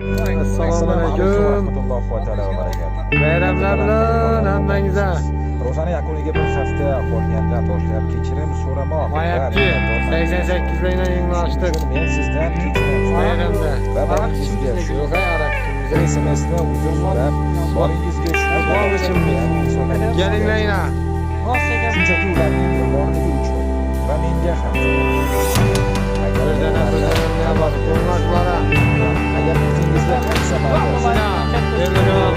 Assalomu alaykum va rahmatullohi va taolo va barakatuh. Bayramlar bilan hammangizga. Ro'zani yakuniga bir hafta qolgandan boshlab kechirim so'ramoq va Mayapki minnatdorman. 88 bilan yanglashdik. Shuning uchun men sizdan kechirim so'rab Bayramda. va boringizga shu SMSni uzr so'rab, boringizga shukur Bor. Kelinglar. Shunchaki ularning borligi uchun va menga ham. Agar Bir dana bir dana bor. Qo'ng'oq bora. Agar o'zingizga qaytsa Mana, endi nima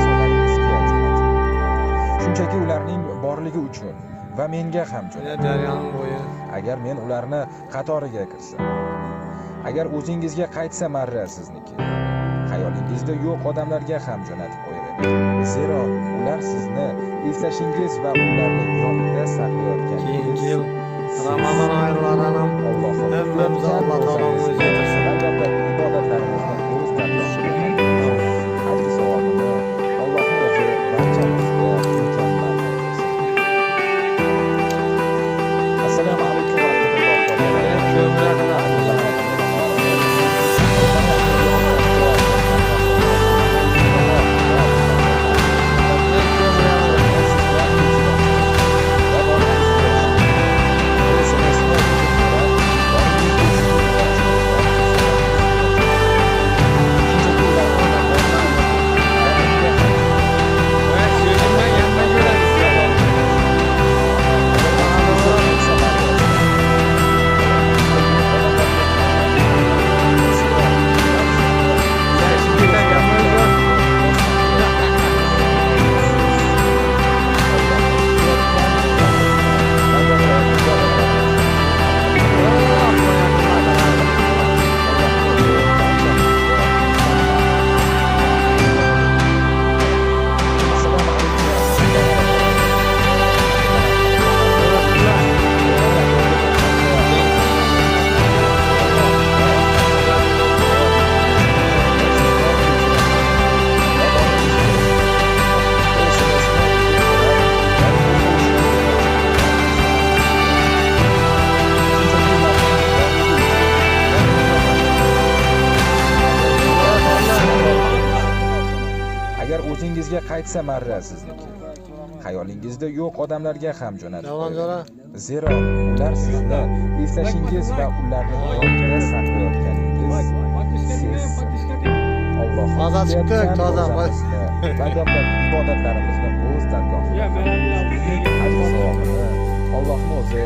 So'rovay. Shunchaki ularning borligi uchun va menga ham Mana jaryoning bo'yi. Agar men ularni qatoriga kirsam, agar o'zingizga qaytsa marra sizniki, xayolingizda yo'q odamlarga ham jo'natib qo'yavering. Zero ular sizni eslashingiz va ularni yodda saqlayotganingiz Keyingi yil Ramazon oylarini Allohim hammamizni Alloh taolo o'zi yetirsin. va ibodatlarimizni o'z dargohida ajr savobini Allohning o'zi barchamizga mukammal aylasin. Assalomu alaykum va rahmatullohi va barakatuh. So'zimdan yanma ko'rasiz. Shundan yanma ko'r. Agar o'zingizga qaytsa marra sizniki, xayolingizda yo'q odamlarga ham jo'natib Davron jo'ra. qo'yavering. Zero ular sizni eslashingiz va ularni yodda saqlayotganingiz sezsin. Alloh Toza chiqdi, toza. va ko'plab ibodatlarimizni o'z dargohida ajr savobini Allohning o'zi